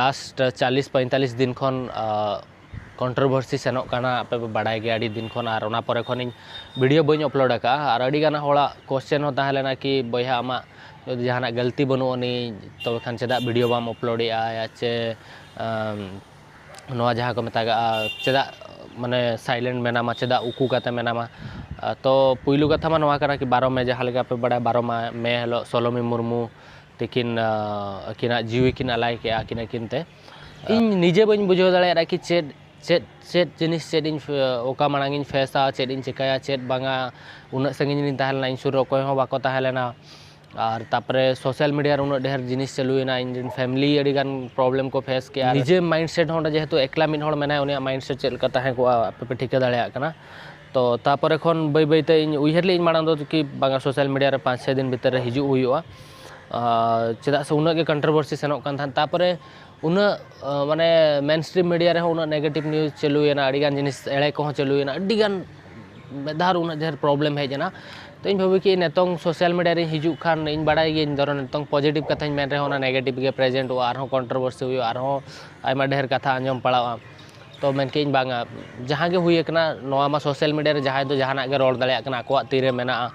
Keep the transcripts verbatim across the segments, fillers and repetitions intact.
Last ᱪᱟᱞᱤᱥ ᱯᱚᱸᱭᱛᱟᱞᱤᱥ ᱫᱤᱱ ᱠᱷᱚᱱ controversy ᱥᱮᱱᱚᱜ ᱠᱟᱱᱟ, ᱟᱯᱮ ᱯᱮ ᱵᱟᱲᱟᱭ ᱜᱮᱭᱟ ᱟᱹᱰᱤ ᱫᱤᱱ ᱠᱷᱚᱱ, ᱟᱨ ᱚᱱᱟ ᱯᱚᱨᱮ ᱠᱷᱚᱱ ᱤᱧ ᱵᱷᱤᱰᱤᱭᱳ ᱵᱟᱹᱧ ᱟᱯᱞᱳᱰ ᱟᱠᱟᱫᱼᱟ᱾ ᱟᱨ ᱟᱹᱰᱤ ᱜᱟᱱ ᱦᱚᱲᱟᱜ ᱠᱚᱥᱪᱮᱱ ᱦᱚᱸ ᱛᱟᱦᱮᱸ ᱞᱮᱱᱟ ᱠᱤ, ᱵᱚᱭᱦᱟ, ᱟᱢᱟᱜ ᱡᱩᱫᱤ ᱡᱟᱦᱟᱱᱟᱜ ᱜᱟᱹᱞᱛᱤ ᱵᱟᱹᱱᱩᱜ ᱟᱹᱱᱤᱡ, ᱛᱚᱵᱮ ᱠᱷᱟᱱ ᱪᱮᱫᱟᱜ ᱵᱷᱤᱰᱤᱭᱳ ᱵᱟᱢ ᱟᱯᱞᱳᱰᱮᱜᱼᱟ? ᱭᱟ ᱪᱮ ᱟᱢ, ᱱᱚᱣᱟ ᱡᱟᱦᱟᱸ ᱠᱚ ᱢᱮᱛᱟᱜᱟᱜᱼᱟ, ᱪᱮᱫᱟᱜ ᱢᱟᱱᱮ ᱥᱟᱭᱞᱮᱱᱴ ᱢᱮᱱᱟᱢᱟ, ᱪᱮᱫᱟᱜ ᱩᱠᱩ ᱠᱟᱛᱮ ᱢᱮᱱᱟᱢᱟ? ᱟᱨ ᱛᱚ ᱯᱩᱭᱞᱩ ᱠᱟᱛᱷᱟ ᱢᱟ ᱱᱚᱣᱟ ᱠᱟᱱᱟ ᱠᱤ, ᱵᱟᱨᱚ ᱢᱮ, ᱡᱟᱦᱟᱸ ᱞᱮᱠᱟ ᱯᱮ ᱵᱟᱲᱟᱭᱟ, ᱵᱟᱨᱚ ᱢᱟ-, ᱢᱮ ᱦᱤᱞᱳᱜ ᱥᱳᱞᱳᱢᱤ ᱢᱩᱨᱢᱩ ᱛᱤᱠᱤᱱ, ᱟᱸ, ᱟᱹᱠᱤᱱᱟᱜ ᱡᱤᱣᱤ ᱠᱤᱱ ᱟᱞᱟᱭ ᱠᱮᱜᱼᱟ, ᱟᱹᱠᱤᱱ ᱟᱹᱠᱤᱱ ᱛᱮ᱾ ᱤᱧ ᱱᱤᱡᱮ ᱵᱟᱹᱧ ᱵᱩᱡᱷᱟᱹᱣ ᱫᱟᱲᱮᱭᱟᱜᱼᱟ ᱠᱤ ᱪᱮᱫ, ᱪᱮᱫ, ᱪᱮᱫ ᱡᱤᱱᱤᱥ, ᱪᱮᱫ ᱤᱧ ᱯᱷᱮ-, ᱚᱠᱟ ᱢᱟᱲᱟᱝ ᱤᱧ ᱯᱷᱮᱥᱟ, ᱪᱮᱫ ᱤᱧ ᱪᱤᱠᱟᱹᱭᱟ, ᱪᱮᱫ ᱵᱟᱝᱟ᱾ ᱩᱱᱟᱹᱜ ᱥᱟᱺᱜᱤᱧ ᱨᱤᱧ ᱛᱟᱦᱮᱸ ᱞᱮᱱᱟ, ᱤᱧ ᱥᱩᱨ ᱨᱮ ᱚᱠᱚᱭ ᱦᱚᱸ ᱵᱟᱠᱚ ᱛᱟᱦᱮᱸ ᱞᱮᱱᱟ᱾ ᱟᱨ ᱛᱟᱯᱚᱨᱮ ᱥᱳᱥᱟᱞ ᱢᱤᱰᱤᱭᱟ ᱨᱮ ᱩᱱᱟᱹᱜ ᱰᱷᱮᱨ ᱡᱤᱱᱤᱥ ᱪᱟᱹᱞᱩᱭᱮᱱᱟ, ᱤᱧ ᱨᱮᱱ ᱯᱷᱮᱢᱤᱞᱤ ᱟᱹᱰᱤ ᱜᱟᱱ ᱯᱨᱚᱵᱞᱮᱢ ᱠᱚ ᱯᱷᱮᱥ ᱠᱮᱜᱼᱟ᱾ ᱱᱤᱡᱮ ᱢᱟᱭᱤᱱᱰ ᱥᱮᱴ ᱦᱚᱸ ᱚᱸᱰᱮ ᱡᱮᱦᱮᱛᱩ ᱮᱠᱞᱟ ᱢᱤᱫ ᱦᱚᱲ ᱢᱮᱱᱟᱭᱟ, ᱩᱱᱤᱭᱟᱜ ᱢᱟᱭᱤᱱᱰ ᱥᱮᱴ ᱪᱮᱫ ᱞᱮᱠᱟ ᱛᱟᱦᱮᱸ ᱠᱚᱜᱼᱟ, ᱟᱯᱮ ᱯᱮ ᱴᱷᱤᱠᱟᱹ ᱫᱟᱲᱮᱭᱟᱜ ᱠᱟᱱᱟ᱾ ᱛᱚ ᱛᱟᱯᱚᱨᱮ ᱠᱷᱚᱱ ᱵᱟᱹᱭ ᱵᱟᱹᱭ ᱛᱮ ᱤᱧ ᱩᱭᱦᱟᱹᱨ ᱞᱮᱫ ᱤᱧ ᱢᱟᱲᱟᱝ ᱫᱚ ᱠᱤ ᱵᱟᱝᱟ, ᱥᱳᱥᱟᱞ ᱢᱤᱰᱤᱭᱟ ᱨᱮ ᱯᱟᱸᱪ ᱪᱷᱚᱭ ᱫᱤᱱ ᱵᱷᱤᱛᱤᱨ ᱨᱮ ᱦᱤᱡᱩᱜ ᱦᱩᱭᱩᱜᱼᱟ, ᱟᱨ ᱪᱮᱫᱟᱜ ᱥᱮ ᱩᱱᱟᱹᱜ ᱜᱮ ᱠᱚᱱᱴᱨᱳᱵᱷᱟᱨᱥᱤ ᱥᱮᱱᱚᱜ ᱠᱟᱱ ᱛᱟᱦᱮᱸᱫ᱾ ᱛᱟᱯᱚᱨᱮ ᱩᱱᱟᱹᱜ, ᱟᱸ, ᱢᱟᱱᱮ ᱢᱮᱱ ᱥᱴᱨᱤᱢ ᱢᱤᱰᱤᱭᱟ ᱨᱮᱦᱚᱸ ᱩᱱᱟᱹᱜ ᱱᱮᱜᱮᱴᱤᱵᱷ ᱱᱤᱭᱩᱡᱽ ᱪᱟᱹᱞᱩᱭᱮᱱᱟ, ᱟᱹᱰᱤ ᱜᱟᱱ ᱡᱤᱱᱤᱥ ᱮᱲᱮ ᱠᱚᱦᱚᱸ ᱪᱟᱹᱞᱩᱭᱮᱱᱟ, ᱟᱹᱰᱤ ᱜᱟᱱ ᱢᱤᱫ ᱫᱷᱟᱣ ᱨᱮ ᱩᱱᱟᱹᱜ ᱰᱷᱮᱨ ᱯᱨᱚᱵᱞᱮᱢ ᱦᱮᱡ ᱮᱱᱟ᱾ ᱛᱚ ᱤᱧ ᱵᱷᱟᱹᱵᱤ ᱠᱮᱫ ᱱᱤᱛᱚᱝ ᱥᱳᱥᱟᱞ ᱢᱤᱰᱤᱭᱟ ᱨᱤᱧ ᱦᱤᱡᱩᱜ ᱠᱷᱟᱱ, ᱤᱧ ᱵᱟᱲᱟᱭ ᱜᱤᱭᱟᱹᱧ, ᱫᱷᱚᱨᱚ ᱱᱤᱛᱚᱝ ᱯᱚᱡᱤᱴᱤᱵᱷ ᱠᱟᱛᱷᱟᱧ ᱢᱮᱱ ᱨᱮᱦᱚᱸ ᱚᱱᱟ ᱱᱮᱜᱮᱴᱤᱵᱷ ᱜᱮ ᱯᱨᱮᱡᱮᱱᱴᱚᱜᱼᱟ, ᱟᱨᱦᱚᱸ ᱠᱚᱱᱴᱨᱳᱵᱷᱟᱨᱥᱤ ᱦᱩᱭᱩᱜᱼᱟ, ᱟᱨᱦᱚᱸ ᱟᱭᱢᱟ ᱰᱷᱮᱨ ᱠᱟᱛᱷᱟ ᱟᱸᱡᱚᱢ ᱯᱟᱲᱟᱜᱼᱟ᱾ ᱛᱚ ᱢᱮᱱ ᱠᱮᱫ ᱤᱧ ᱵᱟᱝᱟ, ᱡᱟᱦᱟᱸ ᱜᱮ ᱦᱩᱭ ᱟᱠᱟᱱᱟ, ᱱᱚᱣᱟ ᱢᱟ ᱥᱳᱥᱟᱞ ᱢᱤᱰᱤᱭᱟ ᱨᱮ ᱡᱟᱦᱟᱸᱭ ᱫᱚ ᱡᱟᱦᱟᱱᱟᱜ ᱜᱮ ᱨᱚᱲ ᱫᱟᱲᱮᱭᱟᱜ ᱠᱟᱱᱟ, ᱟᱠᱚᱣᱟᱜ ᱛᱤᱨᱮ ᱢᱮᱱᱟᱜᱼᱟ᱾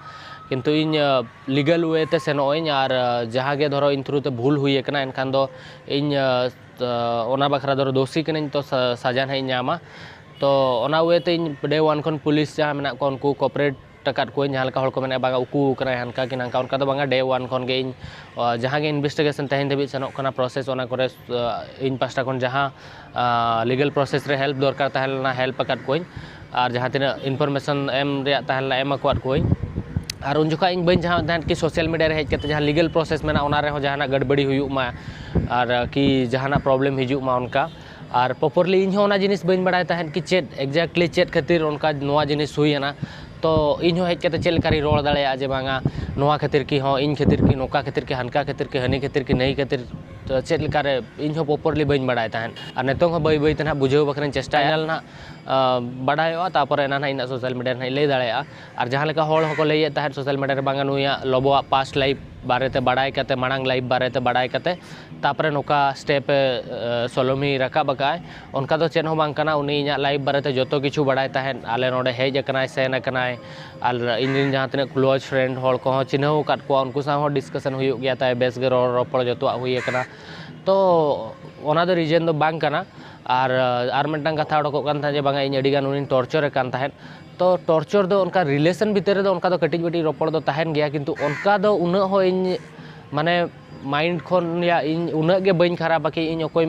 ᱠᱤᱱᱛᱩ ᱤᱧ, ᱟᱸ, ᱞᱤᱜᱟᱞ ᱣᱮ ᱛᱮ ᱥᱮᱱᱚᱜ ᱟᱹᱧ, ᱟᱨ, ᱟᱸ, ᱡᱟᱦᱟᱸ ᱜᱮ ᱫᱷᱚᱨᱚ ᱤᱧ ᱛᱷᱨᱩ ᱛᱮ ᱵᱷᱩᱞ ᱦᱩᱭ ᱟᱠᱟᱱᱟ, ᱮᱱᱠᱷᱟᱱ ᱫᱚ ᱤᱧ, ᱟᱸ, ᱛᱚ, ᱚᱱᱟ ᱵᱟᱠᱷᱨᱟ ᱫᱚ ᱫᱳᱥᱤ ᱠᱟᱹᱱᱟᱹᱧ, ᱛᱚ ᱥᱟ-, ᱥᱟᱡᱟ ᱱᱟᱦᱟᱜ ᱤᱧ ᱧᱟᱢᱟ᱾ ᱛᱚ ᱚᱱᱟ ᱣᱮ ᱛᱮ ᱤᱧ ᱰᱮ ᱣᱟᱱ ᱠᱷᱚᱱ ᱯᱩᱞᱤᱥ ᱡᱟᱦᱟᱸ ᱢᱮᱱᱟᱜ ᱠᱚᱣᱟ, ᱩᱱᱠᱩ ᱠᱚᱯᱟᱨᱮᱴ ᱟᱠᱟᱫ ᱠᱚᱣᱟᱧ᱾ ᱡᱟᱦᱟᱸ ᱞᱮᱠᱟ ᱦᱚᱲ ᱠᱚ ᱢᱮᱱᱟ, "ᱵᱟᱝᱟ, ᱩᱠᱩ ᱠᱟᱱᱟᱭ, ᱦᱟᱱᱠᱟ ᱠᱤ ᱱᱟᱝᱠᱟ", ᱚᱱᱠᱟ ᱫᱚ ᱵᱟᱝᱟ᱾ ᱰᱮ ᱣᱟᱱ ᱠᱷᱚᱱ ᱜᱮ ᱤᱧ, ᱟᱸ, ᱡᱟᱦᱟᱸ ᱜᱮ ᱤᱱᱵᱷᱮᱥᱴᱤᱜᱮᱥᱚᱱ ᱛᱮᱦᱮᱧ ᱫᱷᱟᱹᱵᱤᱡ ᱥᱮᱱᱚᱜ ᱠᱟᱱᱟ, ᱯᱨᱚᱥᱮᱥ, ᱚᱱᱟ ᱠᱚᱨᱮ, ᱟᱸ, ᱤᱧ ᱯᱟᱦᱴᱟ ᱠᱷᱚᱱ ᱡᱟᱦᱟᱸ, ᱟᱸ, ᱞᱤᱜᱟᱞ ᱯᱨᱚᱥᱮᱥ ᱨᱮ ᱦᱮᱞᱯ ᱫᱚᱨᱠᱟᱨ ᱛᱟᱦᱮᱸ ᱞᱮᱱᱟ, ᱦᱮᱞᱯ ᱟᱠᱟᱫ ᱠᱚᱣᱟᱧ᱾ ᱟᱨ ᱡᱟᱦᱟᱸ ᱛᱤᱱᱟᱹᱜ ᱤᱱᱯᱷᱚᱨᱢᱮᱥᱚᱱ ᱮᱢ ᱨᱮᱭᱟᱜ ᱛᱟᱦᱮᱸ ᱞᱮᱱᱟ, ᱮᱢ ᱟᱠᱟᱫ ᱠᱚᱣᱟᱧ᱾ ᱟᱨ ᱩᱱ ᱡᱚᱠᱷᱟᱡ ᱤᱧ ᱵᱟᱹᱧ ᱪᱟᱦᱟᱣᱮᱫ ᱛᱟᱦᱮᱸᱫ ᱠᱤ ᱥᱳᱥᱟᱞ ᱢᱤᱰᱤᱭᱟ ᱨᱮ ᱦᱮᱡ ᱠᱟᱛᱮ ᱡᱟᱦᱟᱸ ᱞᱤᱜᱟᱞ ᱯᱨᱚᱥᱮᱥ ᱢᱮᱱᱟᱜᱼᱟ, ᱚᱱᱟ ᱨᱮᱦᱚᱸ ᱡᱟᱦᱟᱱᱟᱜ ᱜᱟᱹᱰᱵᱟᱹᱲᱤ ᱦᱩᱭᱩᱜ ᱢᱟ, ᱟᱨ ᱠᱤ ᱡᱟᱦᱟᱱᱟᱜ ᱯᱨᱚᱵᱞᱮᱢ ᱦᱤᱡᱩᱜ ᱢᱟ ᱚᱱᱠᱟ᱾ ᱟᱨ ᱯᱨᱚᱯᱟᱨᱞᱤ ᱤᱧ ᱦᱚᱸ ᱚᱱᱟ ᱡᱤᱱᱤᱥ ᱵᱟᱹᱧ ᱵᱟᱲᱟᱭ ᱛᱟᱦᱮᱸᱫ ᱠᱤ ᱪᱮᱫ ᱮᱠᱡᱮᱠᱴᱞᱤ ᱪᱮᱫ ᱠᱷᱟᱹᱛᱤᱨ ᱚᱱᱠᱟ ᱱᱚᱣᱟ ᱡᱤᱱᱤᱥ ᱦᱩᱭᱮᱱᱟ᱾ ᱛᱚ ᱤᱧ ᱦᱚᱸ ᱦᱮᱡ ᱠᱟᱛᱮ ᱪᱮᱫ ᱞᱮᱠᱟ ᱨᱤᱧ ᱨᱚᱲ ᱫᱟᱲᱮᱭᱟᱜᱼᱟ ᱡᱮ ᱵᱟᱝᱟ, ᱱᱚᱣᱟ ᱠᱷᱟᱹᱛᱤᱨ ᱠᱤ ᱦᱚᱸ, ᱤᱧ ᱠᱷᱟᱹᱛᱤᱨ ᱠᱤ, ᱱᱚᱝᱠᱟ ᱠᱷᱟᱹᱛᱤᱨ ᱠᱤ, ᱦᱟᱱᱠᱟ ᱠᱷᱟᱹᱛᱤᱨ ᱠᱤ, ᱦᱟᱹᱱᱤ ᱠᱷᱟᱹᱛᱤᱨ ᱠᱤ, ᱱᱟᱹᱭ ᱠᱷᱟᱹᱛᱤᱨ, ᱛᱚ ᱪᱮᱫ ᱞᱮᱠᱟᱨᱮ ᱤᱧ ᱦᱚᱸ ᱯᱨᱚᱯᱟᱨᱞᱤ ᱵᱟᱹᱧ ᱵᱟᱲᱟᱭ ᱛᱟᱦᱮᱸᱫ᱾ ᱟᱨ ᱱᱤᱛᱚᱝ ᱦᱚᱸ ᱵᱟᱹᱭ ᱵᱟᱹᱭ ᱛᱮ ᱱᱟᱦᱟᱜ ᱵᱩᱡᱷᱟᱹᱣ ᱵᱟᱠᱷᱨᱟᱧ ᱪᱮᱥᱴᱟᱭᱟ᱾ ᱯᱷᱟᱭᱱᱟᱞ ᱱᱟᱦᱟᱜ ᱵᱟᱰᱟᱭᱚᱜᱼᱟ, ᱛᱟᱯᱚᱨᱮ ᱮᱱᱟ ᱱᱟᱦᱟᱜ ᱤᱧᱟᱹᱜ ᱥᱳᱥᱟᱞ ᱢᱤᱰᱤᱭᱟ ᱨᱮ ᱱᱟᱦᱟᱜ ᱤᱧ ᱞᱟᱹᱭ ᱫᱟᱲᱮᱭᱟᱜᱼᱟ᱾ ᱟᱨ ᱡᱟᱦᱟᱸ ᱞᱮᱠᱟ ᱦᱚᱲ ᱦᱚᱸᱠᱚ ᱞᱟᱹᱭᱮᱫ ᱛᱟᱦᱮᱸᱫ ᱥᱳᱥᱟᱞ ᱢᱤᱰᱤᱭᱟ ᱨᱮ, ᱵᱟᱝᱟ ᱱᱩᱭᱟᱜ ᱞᱚᱵᱚᱣᱟᱜ ᱯᱟᱥᱴ ᱞᱟᱭᱤᱯᱷ ᱵᱟᱨᱮᱛᱮ ᱵᱟᱲᱟᱭ ᱠᱟᱛᱮ, ᱢᱟᱲᱟᱝ ᱞᱟᱭᱤᱯᱷ ᱵᱟᱨᱮᱛᱮ ᱵᱟᱲᱟᱭ ᱠᱟᱛᱮ, ᱛᱟᱯᱚᱨᱮ ᱱᱚᱝᱠᱟ ᱥᱴᱮᱯ ᱮ ᱥᱳᱞᱳᱢᱤ ᱨᱟᱠᱟᱵ ᱟᱠᱟᱫᱼᱟᱭ, ᱚᱱᱠᱟ ᱫᱚ ᱪᱮᱫ ᱦᱚᱸ ᱵᱟᱝ ᱠᱟᱱᱟ᱾ ᱩᱱᱤ ᱤᱧᱟᱹᱜ ᱞᱟᱭᱤᱯᱷ ᱵᱟᱨᱮᱛᱮ ᱡᱚᱛᱚ ᱠᱤᱪᱷᱩ ᱵᱟᱲᱟᱭ ᱛᱟᱦᱮᱸᱫ, ᱟᱞᱮ ᱱᱚᱰᱮ ᱦᱮᱡ ᱟᱠᱟᱱᱟᱭ, ᱥᱮᱱ ᱟᱠᱟᱱᱟᱭ, ᱟᱨ ᱤᱧ ᱨᱮᱱ ᱡᱟᱦᱟᱸ ᱛᱤᱱᱟᱹᱜ ᱠᱞᱳᱡᱽ ᱯᱷᱨᱮᱱᱰ ᱦᱚᱲ ᱠᱚᱦᱚᱸ ᱪᱤᱱᱦᱟᱹᱣ ᱟᱠᱟᱫ ᱠᱚᱣᱟ, ᱩᱱᱠᱩ ᱥᱟᱶ ᱦᱚᱸ ᱰᱤᱥᱠᱟᱥᱚᱱ ᱦᱩᱭᱩᱜ ᱜᱮᱭᱟ ᱛᱟᱭ, ᱵᱮᱥ ᱜᱮ ᱨᱚᱲ ᱨᱚᱯᱚᱲ ᱡᱚᱛᱚᱣᱟᱜ ᱦᱩᱭ ᱟᱠᱟᱱᱟ᱾ ᱛᱚ ᱚᱱᱟ ᱫᱚ ᱨᱤᱡᱮᱱ ᱫᱚ ᱵᱟᱝ ᱠᱟᱱᱟ᱾ ᱟᱨ ᱟᱨ ᱢᱤᱫᱴᱟᱝ ᱠᱟᱛᱷᱟ ᱚᱰᱚᱠᱚᱜ ᱠᱟᱱ ᱛᱟᱦᱮᱸᱫ ᱡᱮ ᱵᱟᱝᱟ ᱤᱧ ᱟᱹᱰᱤᱜᱟᱱ ᱩᱱᱤᱧ ᱴᱚᱨᱪᱚᱨᱮ ᱠᱟᱱ ᱛᱟᱦᱮᱸᱫ᱾ ᱛᱚ ᱴᱚᱨᱪᱚᱨ ᱫᱚ ᱚᱱᱠᱟ ᱨᱤᱞᱮᱥᱚᱱ ᱵᱷᱤᱛᱤᱨ ᱨᱮᱫᱚ ᱚᱱᱠᱟ ᱫᱚ ᱠᱟᱹᱴᱤᱡ ᱢᱟᱹᱴᱤᱡ ᱨᱚᱯᱚᱲ ᱫᱚ ᱛᱟᱦᱮᱱ ᱜᱮᱭᱟ, ᱠᱤᱱᱛᱩ ᱚᱱᱠᱟ ᱫᱚ ᱩᱱᱟᱹᱜ ᱦᱚᱸ ᱤᱧ ᱢᱟᱱᱮ ᱢᱟᱭᱤᱱᱰ ᱠᱷᱚᱱ ᱭᱟ ᱤᱧ ᱩᱱᱟᱹᱜ ᱜᱮ ᱵᱟᱹᱧ ᱠᱷᱟᱨᱟᱯᱟ ᱠᱤ ᱤᱧ ᱚᱠᱚᱭ